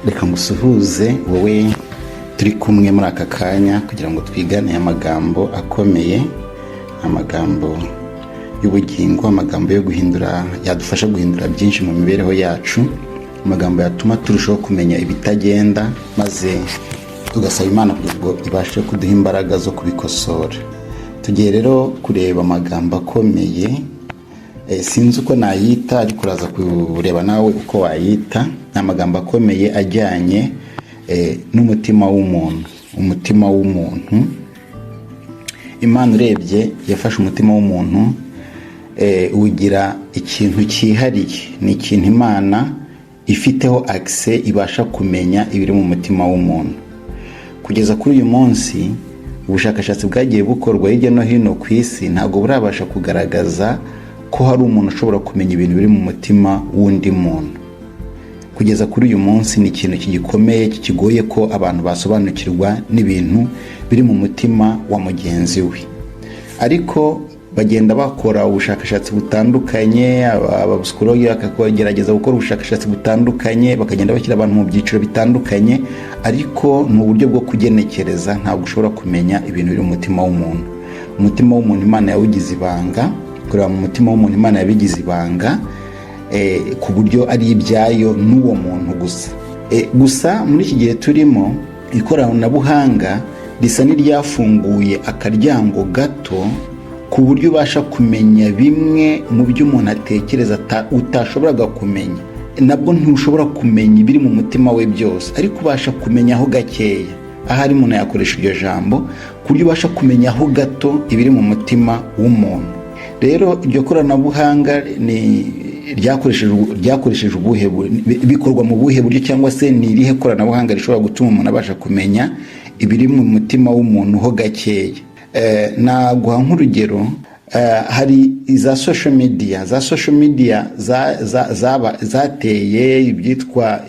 Reka ngusuhuze wowe turi kumwe muri aka kanya kugira ngo twigane amagambo akomeye, amagambo y'ubugingo, amagambo yo guhindura, yadufasha guhindura byinshi mu mibereho yacu, amagambo yatuma turushaho kumenya ibitagenda, maze tugasaba Imana kugira ngo ibashe kuduha imbaraga zo kubikosora. Tugiye rero kureba amagambo akomeye. Sinzi uko nayita, ariko uraza kureba nawe uko wayita. Ni amagambo akomeye ajyanye n'umutima w'umuntu. Umutima w'umuntu, Imana urebye yafashe umutima w'umuntu ugira ikintu cyihariye. Ni ikintu Imana ifiteho access, ibasha kumenya ibiri mu mutima w'umuntu. Kugeza kuri uyu munsi, ubushakashatsi bwagiye bukorwa hirya no hino ku isi ntabwo burabasha kugaragaza ko hari umuntu ushobora kumenya ibintu biri mu mutima w'undi muntu. Kugeza kuri uyu munsi ni ikintu kigikomeye, kikigoye ko abantu basobanukirwa n'ibintu biri mu mutima wa mugenzi we. Ariko bagenda bakora ubushakashatsi butandukanye, abapsychologue bakagerageza gukora ubushakashatsi butandukanye, bakagenda bashyira abantu mu byiciro bitandukanye, ariko ni uburyo bwo kugenekereza. Ntabwo ushobora kumenya ibintu biri mu mutima w'umuntu. Umutima w'umuntu Imana yawugize ibanga. Kureba mu mutima w'umuntu, Imana yabigize ibanga ku buryo ari ibyayo n'uwo muntu gusa. Gusa muri iki gihe turimo, ikoranabuhanga risa n'iryafunguye akaryango gato ku buryo ubasha kumenya bimwe mu byo umuntu atekereza utashoboraga kumenya. Nabwo ntushobora kumenya ibiri mu mutima we byose, ariko ubasha kumenyaho gakeya. Ahari umuntu yakoresha iryo jambo, ku buryo ubasha kumenyaho gato ibiri mu mutima w'umuntu. Rero iryo koranabuhanga ni ryakoresheje ubuhe, bikorwa mu buhe buryo, cyangwa se ni irihe koranabuhanga rishobora gutuma umuntu abasha kumenya ibiri mu mutima w'umuntu ho gakeya? Naguha nk'urugero, hari iza social media. Za social media zateye ibyitwa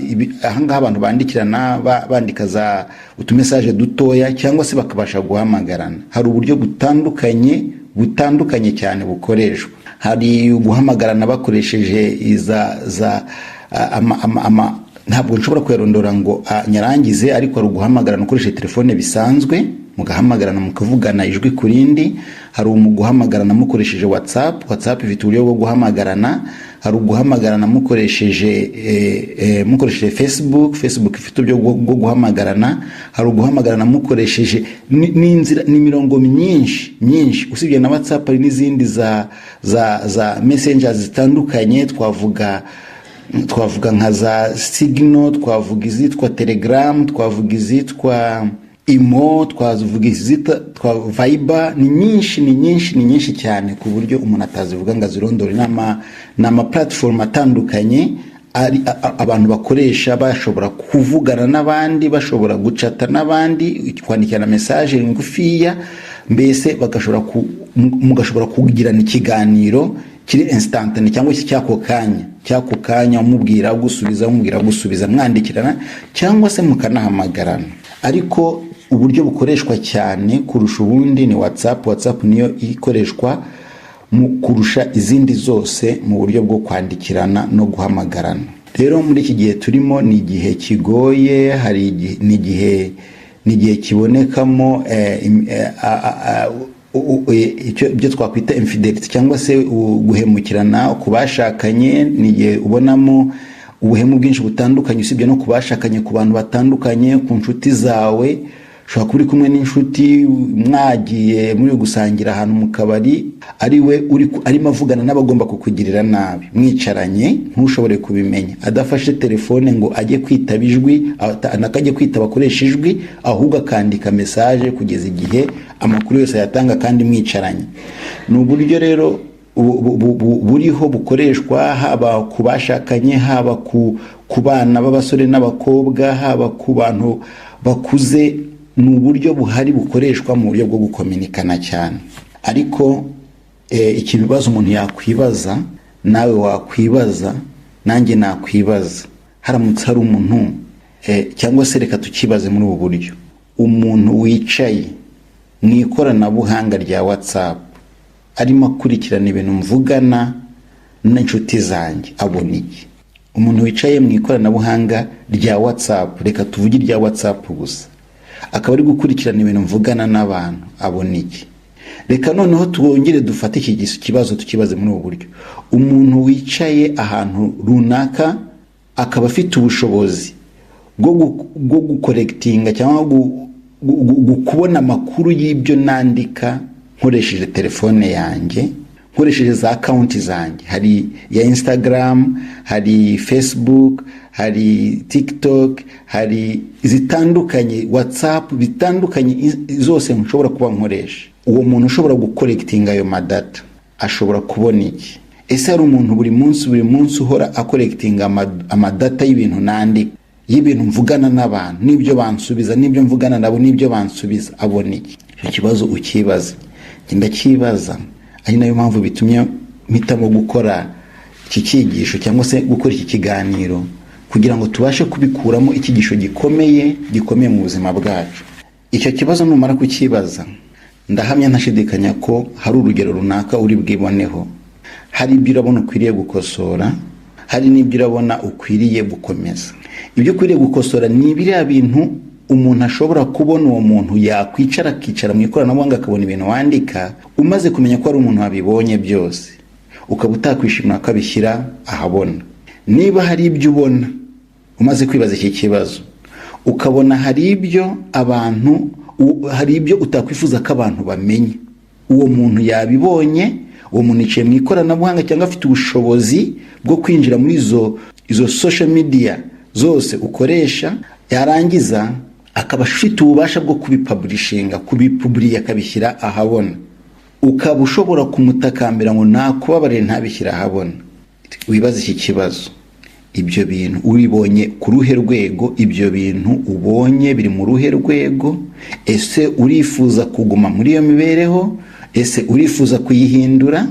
ahangaha abantu bandikirana, bandika za utumessage dutoya, cyangwa se bakabasha guhamagarana. Hari uburyo butandukanye, butandukanye cyane bukoreshwa. Hari guhamagarana bakoresheje iza za ama, ama, ama, ntabwo nshobora kuyarondora ngo nyarangize, ariko hari uguhamagarana ukoresheje telefone bisanzwe, mugahamagarana, mukavugana ijwi ku rindi. Hari guhamagarana mukoresheje WhatsApp. WhatsApp ifite uburyo bwo guhamagarana. Hari uguhamagarana mukoresheje Facebook. Facebook ifite uburyo bwo guhamagarana. Hari uguhamagarana mukoresheje n'inzira, ni imirongo myinshi myinshi. Usibye na WhatsApp, hari n'izindi za messengers zitandukanye. Twavuga nka za Signal, twavuga izitwa Telegram, twavuga izitwa Imo, twavuga izitwa Viber. Ni nyinshi, ni nyinshi, ni nyinshi cyane ku buryo umuntu atazivuga ngo azirondore. Ni ama platform atandukanye ari abantu bakoresha bashobora kuvugana n'abandi, bashobora guchata n'abandi, kwandikirana message ngufiya, mbese bagashobora mugashobora kugirana ikiganiro kiri instantané cyangwa se cy'ako kanya, umubwira gusubiza, umubwira gusubiza, mwandikirana cyangwa se mukanahamagarana. Ariko uburyo bukoreshwa cyane kurusha ubundi ni WhatsApp. WhatsApp niyo ikoreshwa mu kurusha izindi zose mu buryo bwo kwandikirana no guhamagarana. Rero muri iki gihe turimo ni igihe kigoye. Hari ni igihe kibonekamo ibyo twakwita infidelity cyangwa se guhemukirana ku bashakanye. Ni igihe ubonamo ubuhemu bwinshi butandukanye. Usibye no ku bashakanye, ku bantu batandukanye, ku nshuti zawe, ushobora kuba uri kumwe n'inshuti, mwagiye muri gusangira ahantu mu kabari, ari we uri arimo avugana n'abagomba kukugirira nabi, mwicaranye, ntushobore kubimenya, adafashe telefone ngo ajye kwitaba ijwi, akajye kwitaba akoresha ijwi, ahubwo akandika message kugeza igihe amakuru yose ayatanga kandi mwicaranye. Ni uburyo rero buriho bukoreshwa haba ku bashakanye, haba ku bana b'abasore n'abakobwa, haba ku bantu bakuze. Ni uburyo buhari bukoreshwa mu buryo bwo gukominikana cyane. Ariko ikibazo umuntu yakwibaza, nawe wakwibaza, nanjye nakwibaza, haramutse hari umuntu, cyangwa se reka tukibaze muri ubu buryo: umuntu wicaye mu ikoranabuhanga rya WhatsApp arimo akurikirana ibintu mvugana n'inshuti zanjye abona iki? Umuntu wicaye mu ikoranabuhanga rya WhatsApp, reka tuvuge irya WhatsApp gusa, akaba ari gukurikirana ibintu mvugana n'abantu, abona iki? Reka noneho twongere dufate iki kibazo tukibaze muri ubu buryo: umuntu wicaye ahantu runaka akaba afite ubushobozi bwo gucollectinga cyangwa kubona amakuru y'ibyo nandika nkoresheje telefone yanjye, nkoresheje za account zanjye, hari iya Instagram, hari Facebook, hari TikTok, hari zitandukanye, WhatsApp, bitandukanye zose nshobora kuba nkoresha, uwo muntu ushobora gucollectinga ayo madata ashobora kubona iki? Ese hari umuntu buri munsi, buri munsi uhora acollectinga amadata y'ibintu nandika, y'ibintu mvugana n'abantu, n'ibyo bansubiza, n'ibyo mvugana nabo, n'ibyo bansubiza, abona iki? Icyo kibazo ukibaza. Ndakibaza, ari nayo mpamvu bitumye mpitamo gukora iki cyigisho cyangwa se gukora iki kiganiro, kugira ngo tubashe kubikuramo icyigisho gikomeye, gikomeye mu buzima bwacu. Icyo kibazo numara kukibaza, ndahamya ntashidikanya ko hari urugero runaka uri bwiboneho. Hari ibyo urabona ukwiriye gukosora, hari n'ibyo urabona ukwiriye gukomeza. Ibyo ukwiriye gukosora ni biriya bintu umuntu ashobora kubona. Uwo muntu yakwicara, akicara mu ikoranabuhanga, akabona ibintu wandika, umaze kumenya ko ari umuntu wabibonye byose, ukaba utakwishimira ko abishyira ahabona. Niba hari ibyo ubona umaze kwibaza iki kibazo, ukabona hari ibyo abantu, hari ibyo utakwifuza ko abantu bamenya, uwo muntu yabibonye, uwo muntu yicaye mu ikoranabuhanga cyangwa afite ubushobozi bwo kwinjira muri izo social media zose ukoresha, yarangiza akaba afite ububasha bwo kubipublishinga, kubipubliya, akabishyira ahabona, ukaba ushobora kumutakambira ngo nakubabarire ntabishyire ahabona. Wibaze iki kibazo: ibyo bintu ubibonye ku ruhe rwego? Ibyo bintu ubonye biri mu ruhe rwego? Ese urifuza kuguma muri iyo mibereho? Ese urifuza kuyihindura?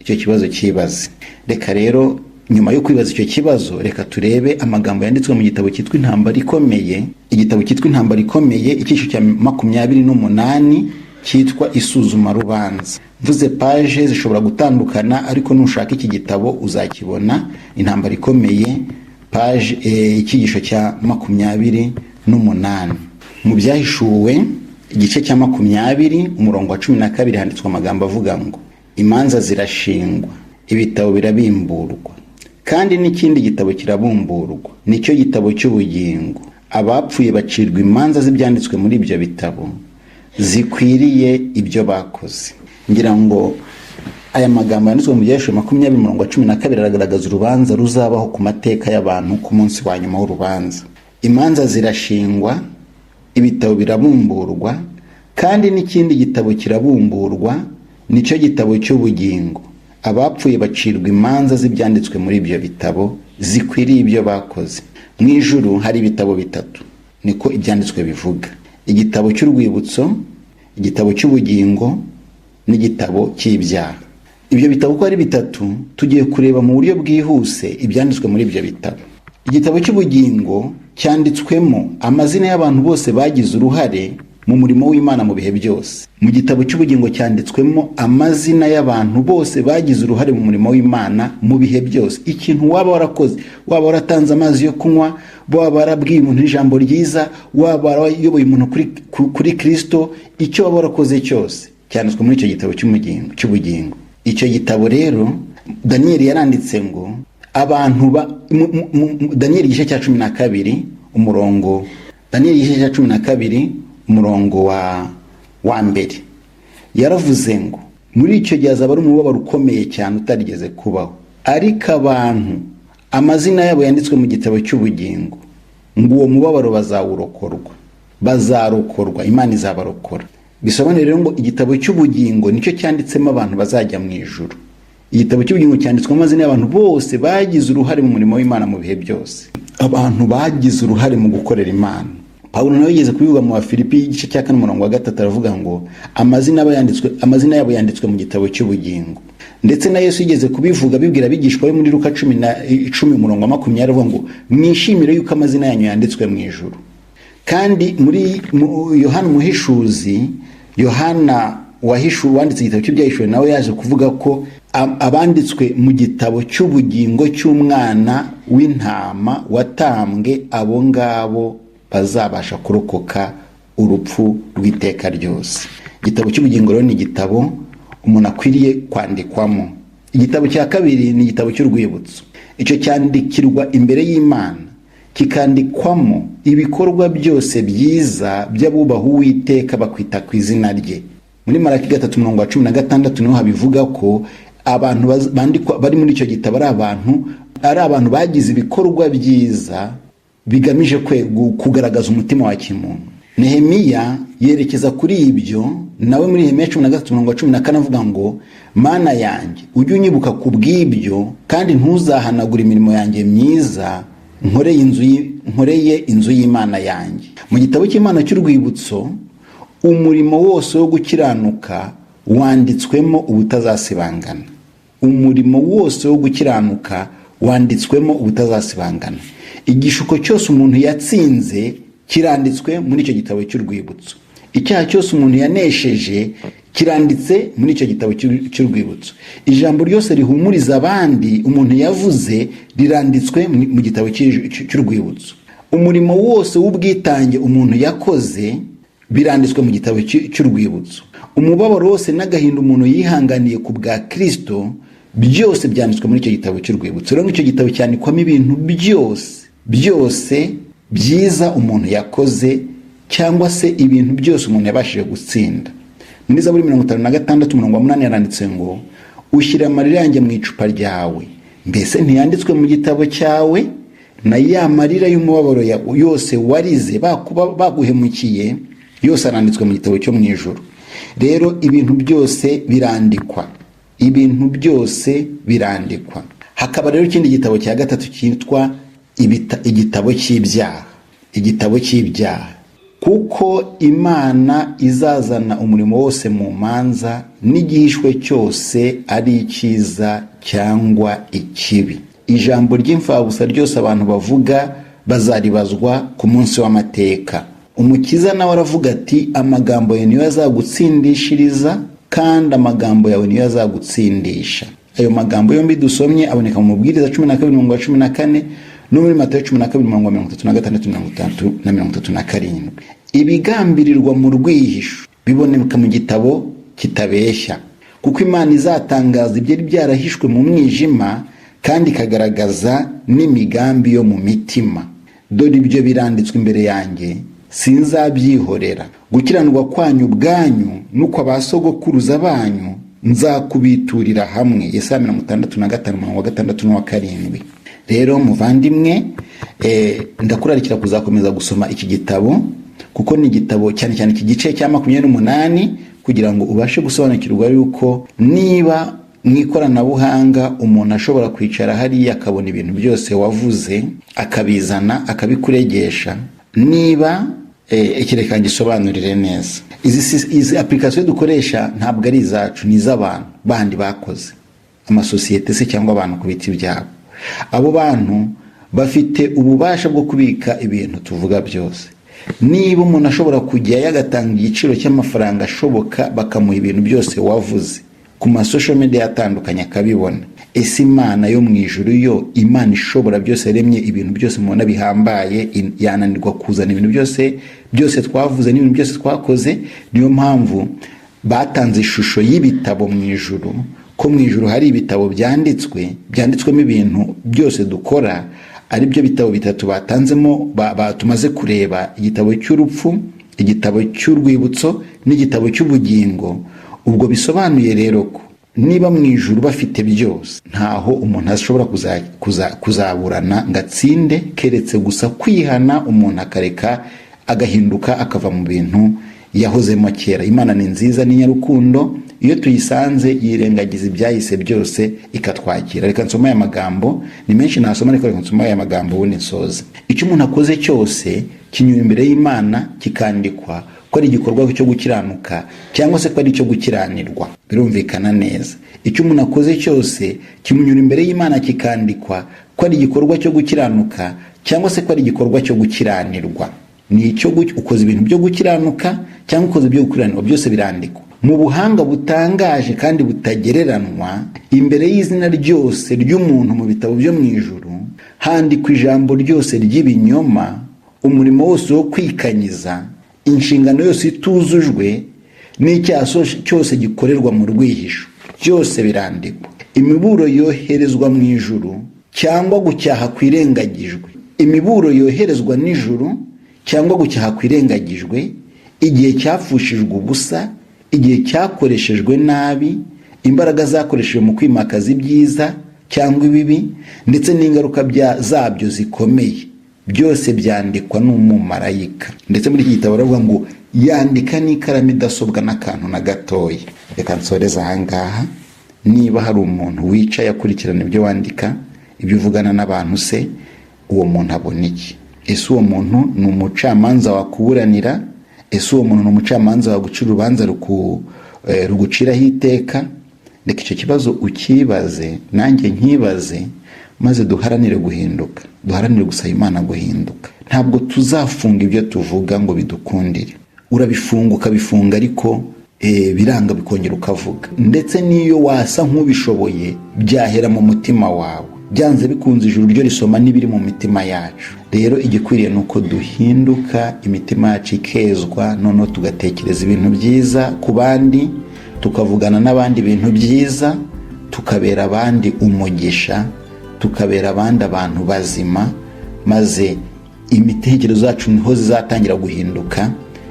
Icyo kibazo cyibaze. Reka rero, nyuma yo kwibaza icyo kibazo, reka turebe amagambo yanditswe mu gitabo cyitwa Intambara Ikomeye. Igitabo cyitwa Intambara Ikomeye, icyiciro cya 28 cyitwa Isuzuma Rubanza. Mvuze page zishobora gutandukana, ariko nushaka iki gitabo uzakibona. Intambara Ikomeye, page, icyigisho cya 28. Mu Byahishuwe igice cya 20, umurongo wa 12, handitswe amagambo avuga ngo: "Imanza zirashingwa, ibitabo birabimburwa, kandi n'ikindi gitabo kirabumburwa, nicyo gitabo cy'ubugingo. Abapfuye bacirwa imanza z'ibyanditswe muri ibyo bitabo zikwiriye ibyo bakoze." Ngira ngo aya magambo yanditswe mu Byahishuwe 20, umurongo wa 12, aragaragaza urubanza ruzabaho ku mateka y'abantu ku munsi wa nyuma w'urubanza. Imanza zirashingwa, ibitabo birabumburwa, kandi n'ikindi gitabo kirabumburwa, nicyo gitabo cy'ubugingo. Abapfuye bacirwa imanza z'ibyanditswe muri ibyo bitabo zikwiriye ibyo bakoze. Mu ijuru hari ibitabo bitatu, niko ibyanditswe bivuga: igitabo cy'urwibutso, igitabo cy'ubugingo n'igitabo cy'ibyaha. Ibyo bitabo uko ari bitatu, tugiye kureba mu buryo bwihuse ibyanditswe muri ibyo bitabo. Igitabo cy'ubugingo cyanditswemo amazina y'abantu bose bagize uruhare mu murimo w'Imana mu bihe byose. Mu gitabo cy'ubugingo cyanditswemo amazina y'abantu bose bagize uruhare mu murimo w'Imana mu bihe byose. Ikintu waba warakoze, waba waratanze amazi yo kunywa, waba warabwiye umuntu ijambo ryiza, waba warayoboye umuntu kuri Kirisito, icyo waba warakoze cyose cyanditswe muri icyo gitabo cy'ubugingo. Icyo gitabo rero, Daniyeli yaranditse ngo abantu ba Daniyeli igice cya 12 umurongo, Daniyeli igice cya 12 umurongo wa mbere, yaravuze ngo muri icyo gihe azaba ari umubabaro ukomeye cyane utarigeze kubaho, ariko abantu amazina yabo yanditswe mu gitabo cy'ubugingo, ngo uwo mubabaro bazawurokorwa, bazarokorwa, Imana izabarokora. Bisobanuye rero ngo igitabo cy'ubugingo nicyo cyanditsemo abantu bazajya mu ijuru. Igitabo cy'ubugingo cyanditswemo amazina y'abantu bose bagize uruhare mu murimo w'Imana mu bihe byose, abantu bagize uruhare mu gukorera Imana. Pawulo nawe yigeze kubivuga mu Bafilipi igice cya 4, umurongo wa 3, aravuga ngo amazina aba yanditswe, amazina yabo yanditswe mu gitabo cy'ubugingo. Ndetse na Yesu yigeze kubivuga, abibwira abigishwa be muri Luka 10, umurongo wa 20, avuga ngo mwishimire yuko amazina yanyu yanditswe mu ijuru. Kandi muri Yohana Umuhishuzi, Yohana Wanditse igitabo cy'Ibyahishuwe nawe yaje kuvuga ko abanditswe mu gitabo cy'ubugingo cy'Umwana w'Intama watambwe, abo ngabo bazabasha kurokoka urupfu rw'iteka ryose. Igitabo cy'ubugingo rero ni igitabo umuntu akwiriye kwandikwamo. Igitabo cya kabiri ni igitabo cy'urwibutso. Icyo cyandikirwa imbere y'Imana, kikandikwamo ibikorwa byose byiza by'abubaha Uwiteka, bakwita ku izina rye. Muri Maraki 3 umurongo wa 16 niho habivuga ko abantu bandikwa bari muri icyo gitabo ari abantu bagize ibikorwa byiza bigamije kugaragaza umutima wa kimuntu. Nehemiya yerekeza kuri ibyo nawe muri Nehemiya 13 umurongo wa 14, avuga ngo: "Mana yanjye, ujye unyibuka ku bw'ibyo, kandi ntuzahanagure imirimo yanjye myiza nkoreye inzu y'Imana yanjye." Mu gitabo cy'Imana cy'urwibutso, umurimo wose wo gukiranuka wanditswemo ubutazasibangana. Umurimo wose wo gukiranuka wanditswemo ubutazasibangana. Igishuko cyose umuntu yatsinze kiranditswe muri icyo gitabo cy'urwibutso. Icyaha cyose umuntu yanesheje kiranditse muri icyo gitabo cy'urwibutso. Ijambo ryose rihumuriza abandi umuntu yavuze riranditswe mu gitabo cy'urwibutso. Umurimo wose w'ubwitange umuntu yakoze biranditswe mu gitabo cy'urwibutso. Umubabaro wose n'agahinda umuntu yihanganiye ku bwa Kirisito, byose byanditswe muri icyo gitabo cy'urwibutso. Rero icyo gitabo cyandikwamo ibintu byose byose byiza umuntu yakoze, cyangwa se ibintu byose umuntu yabashije gutsinda. Muri Zaburi 56 umurongo wa 8 yaranditse ngo: "Ushyira amarira yanjye mu icupa ryawe, mbese ntiyanditswe mu gitabo cyawe?" Na ya marira y'umubabaro yose warize baguhemukiye, yose aranditswe mu gitabo cyo mu ijuru. Rero ibintu byose birandikwa, ibintu byose birandikwa. Hakaba rero ikindi gitabo cya gatatu cyitwa igitabo cy'ibyaha. Igitabo cy'ibyaha, kuko Imana izazana umurimo wose mu manza, n'igihishwe cyose, ari icyiza cyangwa ikibi. Ijambo ry'imfabusa ryose abantu bavuga bazaribazwa ku munsi w'amateka. Umukiza nawe aravuga ati: "Amagambo yawe niyo azagutsindishiriza, kandi amagambo yawe niyo azagutsindisha." Ayo magambo yombi dusomye aboneka mu Mubwiriza 12 umurongo wa 14, no muri Matayo 12 umurongo wa 36, 30 na 37. Ibigambirirwa mu rwihisho biboneka mu gitabo kitabeshya, kuko Imana izatangaza ibyari byarahishwe mu mwijima, kandi ikagaragaza n'imigambi yo mu mitima. Dore ibyo biranditswe imbere yanjye, sinzabyihorera. Gukiranirwa kwanyu ubwanyu n'uko ba sogokuruza banyu nzakubiturira hamwe. Yesaya 65 umurongo wa 6 n'uwa 7. Rero muvandimwe, ndakurarikira kuzakomeza gusoma iki gitabo, kuko ni igitabo cyane cyane iki gice cya 28, kugira ngo ubashe gusobanukirwa yuko niba mu ikoranabuhanga umuntu ashobora kwicara hariya akabona ibintu byose wavuze, akabizana, akabikuregesha. Niba iki, reka ngisobanurire neza. Izi application dukoresha ntabwo ari izacu, ni iz'abantu bandi bakoze, amasosiyete se cyangwa abantu ku biti byabo. Abo bantu bafite ububasha bwo kubika ibintu tuvuga byose. Niba umuntu ashobora kujyayo agatanga igiciro cy'amafaranga ashoboka, bakamuha ibintu byose wavuze ku ma social media atandukanye, akabibona, ese Imana yo mu ijuru yo, Imana ishobora byose, yaremye ibintu byose mubona bihambaye, yananirwa kuzana ibintu byose byose twavuze n'ibintu byose twakoze? Niyo mpamvu batanze ishusho y'ibitabo mu ijuru, ko mu ijuru hari ibitabo byanditswemo ibintu byose dukora, ari byo bitabo bitatu batanzemo tumaze kureba: igitabo cy'urupfu, igitabo cy'urwibutso n'igitabo cy'ubugingo. Ubwo bisobanuye rero ko niba mu ijuru bafite byose, ntaho umuntu ashobora kuzaburana ngo atsinde, keretse gusa kwihana, umuntu akareka, agahinduka, akava mu bintu yahozemo kera. Imana ni nziza, ni nyarukundo. Iyo tuyisanze yirengagiza ibyahise byose, ikatwakira. Reka nsome aya magambo, ni menshi nasoma, ariko reka nsome aya magambo ubundi nsoze. Icyo umuntu akoze cyose kinyura imbere y'Imana, kikandikwa ko ari igikorwa cyo gukiranuka cyangwa se ko ari icyo gukiranirwa. Birumvikana neza. Icyo umuntu akoze cyose kimunyura imbere y'Imana, kikandikwa ko ari igikorwa cyo gukiranuka cyangwa se ko ari igikorwa cyo gukiranirwa. Ni icyo ukoze ibintu byo gukiranuka cyangwa ukoze ibyo gukiranirwa, byose birandikwa. Mu buhanga butangaje kandi butagereranwa, imbere y'izina ryose ry'umuntu mu bitabo byo mu ijuru handikwa ijambo ryose ry'ibinyoma, umurimo wose wo kwikanyiza, inshingano yose ituzujwe, n'icyaha cyose gikorerwa mu rwihisho, byose birandikwa. Imiburo yoherezwa mu ijuru cyangwa gucyaha kwirengagijwe, imiburo yoherezwa n'ijuru cyangwa gucyaha kwirengagijwe, igihe cyapfushijwe ubusa, igihe cyakoreshejwe nabi, imbaraga zakoreshejwe mu kwimakaza ibyiza cyangwa ibibi, ndetse n'ingaruka zabyo zikomeye, byose byandikwa n'umumarayika. Ndetse muri iki gitabo baravuga ngo yandika n'ikaramu idasobwa n'akantu na gatoya. Reka nsoreze ahangaha. Niba hari umuntu wicaye akurikirana ibyo wandika, ibyo uvugana n'abantu, se uwo muntu abona iki? Ese uwo muntu ni umucamanza wakuburanira? Ese uwo muntu ni umucamanza wagucira urubanza ruguciraho iteka? Reka icyo kibazo ukibaze, nanjye nkibaze, maze duharanire guhinduka, duharanire gusaba Imana guhinduka. Ntabwo tuzafunga ibyo tuvuga ngo bidukundire. Urabifunga, ukabifunga, ariko biranga, bikongera ukavuga. Ndetse n'iyo wasa nk'ubishoboye, byahera mu mutima wawe. Byanze bikunze, ijuru ryo risoma n'ibiri mu mitima yacu. Rero igikwiriye ni uko duhinduka, imitima yacu ikezwa, noneho tugatekereza ibintu byiza ku bandi, tukavugana n'abandi ibintu byiza, tukabera abandi umugisha, tukabera abandi abantu bazima, maze imitekerezo zacu niho zizatangira guhinduka.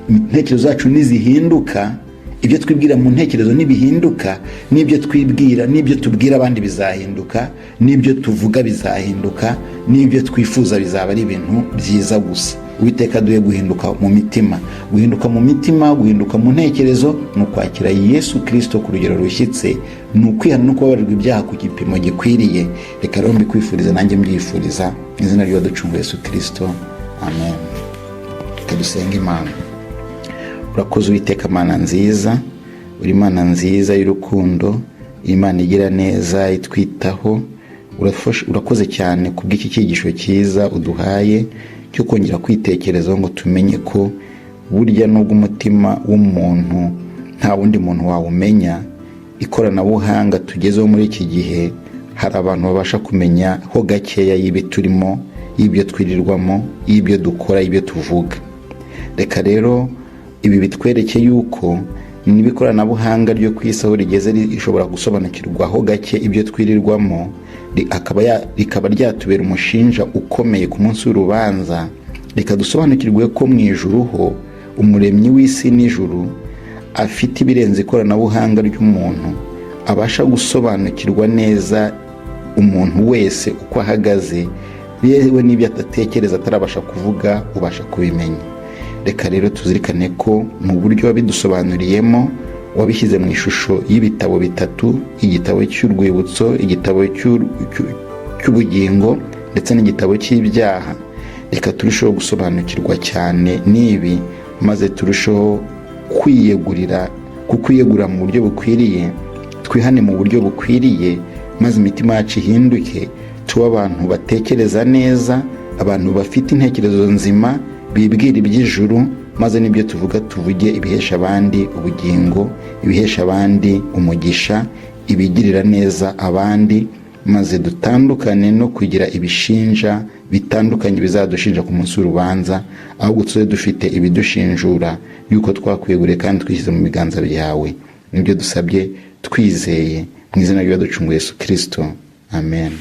Intekerezo zacu nizihinduka, ibyo twibwira mu ntekerezo nibihinduka, n'ibyo twibwira n'ibyo tubwira abandi bizahinduka, n'ibyo tuvuga bizahinduka, n'ibyo twifuza bizaba ari ibintu byiza gusa. Uwiteka duhe guhinduka mu mitima. Guhinduka mu mitima, guhinduka mu ntekerezo, ni ukwakira Yesu Kirisito ku rugero rushyitse, ni ukwihana no kubabarirwa ibyaha ku gipimo gikwiriye. Reka rero mbikwifuriza, nanjye mbyifuriza, mu izina ry'uwaducunguye Yesu Kirisito, amen. Reka dusenge Imana. Urakoze Uwiteka Mana nziza, uri Imana nziza y'urukundo, Imana igira neza, itwitaho. Urakoze cyane kubw'iki cyigisho cyiza uduhaye cyo kongera kwitekerezaho, ngo tumenye ko burya nubwo umutima w'umuntu nta wundi muntu wawumenya, ikoranabuhanga tugezeho muri iki gihe, hari abantu babasha kumenya ho gakeya y'ibi turimo, y'ibyo twirirwamo, y'ibyo dukora, y'ibyo tuvuga. Reka rero ibi bitwereke yuko niba ikoranabuhanga ryo ku isi aho rigeze rishobora gusobanukirwaho gake ibyo twirirwamo, rikaba ryatubera umushinja ukomeye ku munsi w'urubanza, reka dusobanukirwe ko mu ijuru ho Umuremyi w'isi n'ijuru afite ibirenze ikoranabuhanga ry'umuntu, abasha gusobanukirwa neza umuntu wese uko ahagaze, yewe n'ibyo adatekereza atarabasha kuvuga ubasha kubimenya. Reka rero tuzirikane ko mu buryo wabidusobanuriyemo, wabishyize mu ishusho y'ibitabo bitatu: igitabo cy'urwibutso, igitabo cy'ubugingo, ndetse n'igitabo cy'ibyaha. Reka turusheho gusobanukirwa cyane n'ibi, maze turusheho kwiyegurira, kukwiyegurira mu buryo bukwiriye, twihane mu buryo bukwiriye, maze imitima yacu ihinduke, tube abantu batekereza neza, abantu bafite intekerezo nzima, bibwira iby'ijuru, maze n'ibyo tuvuga tuvuge ibihesha abandi ubugingo, ibihesha abandi umugisha, ibigirira neza abandi, maze dutandukane no kugira ibishinja bitandukanye bizadushinja ku munsi w'urubanza, ahubwo tube dufite ibidushinjura yuko twakweguriye kandi twishyize mu biganza byawe. Nibyo dusabye twizeye, mu izina ry'uwaducunguye Yesu Kirisito, amen.